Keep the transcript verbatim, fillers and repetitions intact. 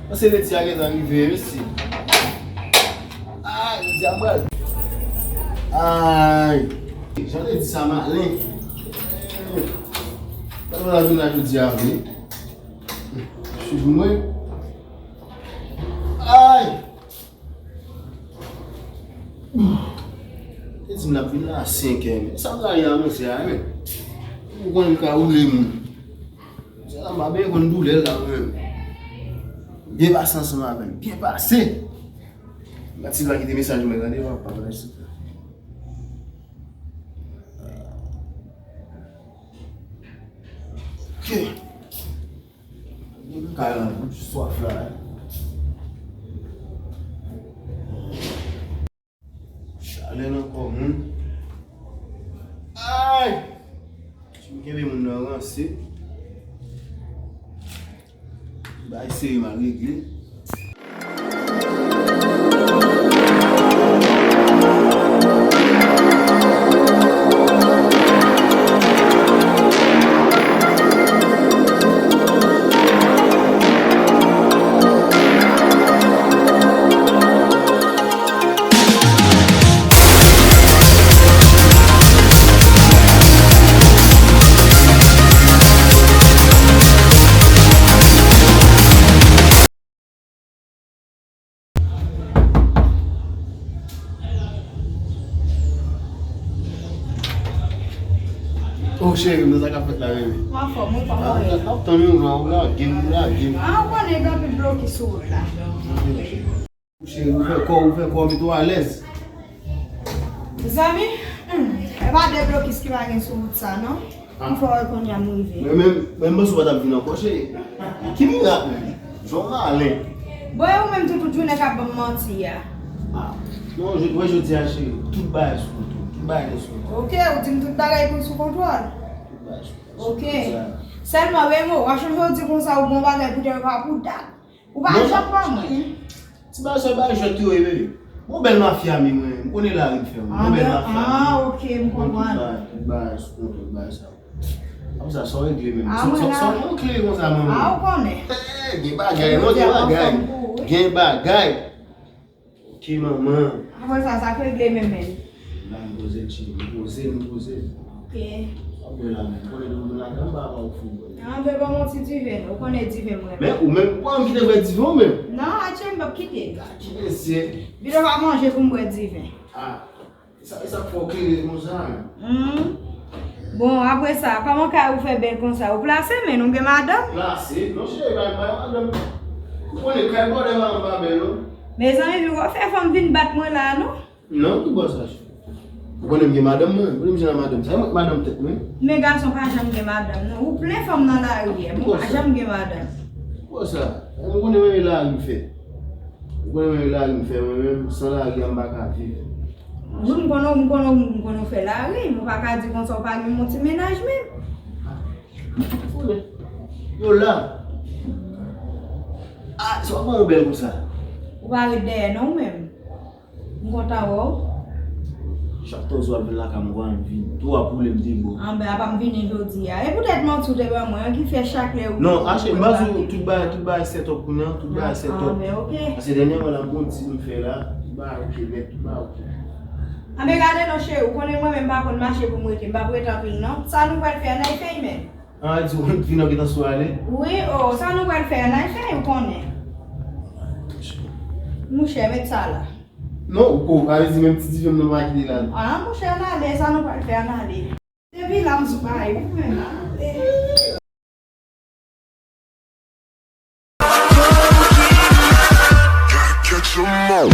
Panse leti a gentan rive, mesye. Ay, jodi a pral. Ay, jan leti sa malen. Sa nou la vin la jodi a vre. Chou pou mwen. Ay. Te di m l ap vin la a senk è. Sa m rayi a, mesye a, men. Ou konnen m ka woule moun. Sa m pa byen konn doulè l la, mwen. Byen pase ansanm avè m. Byen pase. Matilda kite mesaj mwen, gade papa, gade chita. Ok. Mwen kay lan bouch swaf la. Chalè nan kò moun. Ay! Si m kenbe moun nan ranse. Bay seri mal regle. Oh, cheri, men sa k ap fèt la, bebe? M anfòm, ou pa mwen. N ap tann ou la, ou lage m, ou lage m. Ah, ou konnen gen anpil blokis sou wout la. Cheri, ou fè kò, ou fè kò, mete w alèz. Zanmi, hmm, e pa de blokis ki pa gen sou wout sa, non. M fè w wè kounye a m rive. Mwen menm, mwen menm panse w pa t ap vin ankò, cheri. Ki mirak menm? Jan w malen. Bon, e ou menm tou tout jounen k ap ban m manti a. Ah, non, jodi a, cheri, tout bagay sou kontwòl. Tout bagay gen sou kontwòl. Ok, ou di m tout bagay sou kontwòl. Tout bagay sou kontwòl. Ok. Sèlman, Remo, w a chanje w di konsa ou gon bagay pou tèt ou pa pou dat. Ou pa janm pa mwen. Ti bagay sa, bagay jwèt yo ye, bebe. Bon, bèl mafya mi mwen, m konnen lari m fè mwen. Bon, bèl mafya mi. Ah, ok, m konprann. Tout bagay, tout bagay sou kontwòl, tout bagay sa. Apre sa, sa w regle menm? Ah, sa w regle konsa, manman? Ah, ou konnen. Eh, gen bagay, non, gen bagay. Gen bagay. Ok, manman. Apre sa, sa k regle menm, menm? La, m poze l, cheri, m poze l, m poze l. Ok. Sa w gen la menm? Konnen nou vin lakay m, m pa ba w fou, bro. Ah, bebe, ban m yon ti diven, ou konnen diven m renmen. Men ou menm, ou pa janm kite bwè diven ou menm? Non, atchè, m p ap kite. Gad ki mesye. Vin ou pa manje pou m bwè diven. Ah, e sa, e sa k fè w klere konsa, hein? Hmm. Bon, apre sa, kòman kay ou fè bèl konsa? Ou plase, men ou gen madanm? Plase? Non, cheri, pa gen madanm. Ou konnen kay bòdè pa m pa bèl, non. Mezanmi, vin wè fè fanm vin bat mwen la, non? Non, ki bò sa, cheri? Ou konnen m gen madanm mwen, ou konnen m jwenn madanm. Sa e mwen k madanm tèt mwen. Men gason pa janm gen madanm, non. Ou plen fanm nan lari a, men ou pa janm gen madanm. Ki bò sa? Ou konnen mwen menm lari m fè. Ou konnen mwen menm lari m fè, mwen menm, san lari a m pa ka viv. Wi, m konnen, m konnen, m konnen w fè lari, men ou pa ka di konsa ou pa gen yon ti mennaj menm. Ou konnen. Yo la. Ah, sa w ap ban w bèl konsa? Ou pa ret dèyè non ou menm. M kontan wè w. Chak tan w ap vin lakay mwen, m vin. Tou w ap woule m debò. Anben, apa m vini jodi a. E poutèt manti w te ban mwen an ki fè chak lè ou... Non, achte, m pa sou tout bagay, tout bagay set up kounye a, tout bagay set up. Anben, ok. Paske dènyèman la, m gon deal m fè la, tout bagay ok nèt, tout bagay ok. Anben, gade non, cheri, ou konnen mwen menm m pa konn mache pou m rete, m p ap rete anpil non. Sa nou pral fè a, n a fè men. An, di w vin an gentan sou ale? Wi, o, sa nou pral fè a, n a fè, ou konnen. Mouche, met sa la. Non, ou ko, pa vle di menm ti diven m nan pa kite la. Ah, mouche, ann ale, sa nou pral fè, ann ale. Depi la, m sou bagay, ou menm la. Catch 'em all.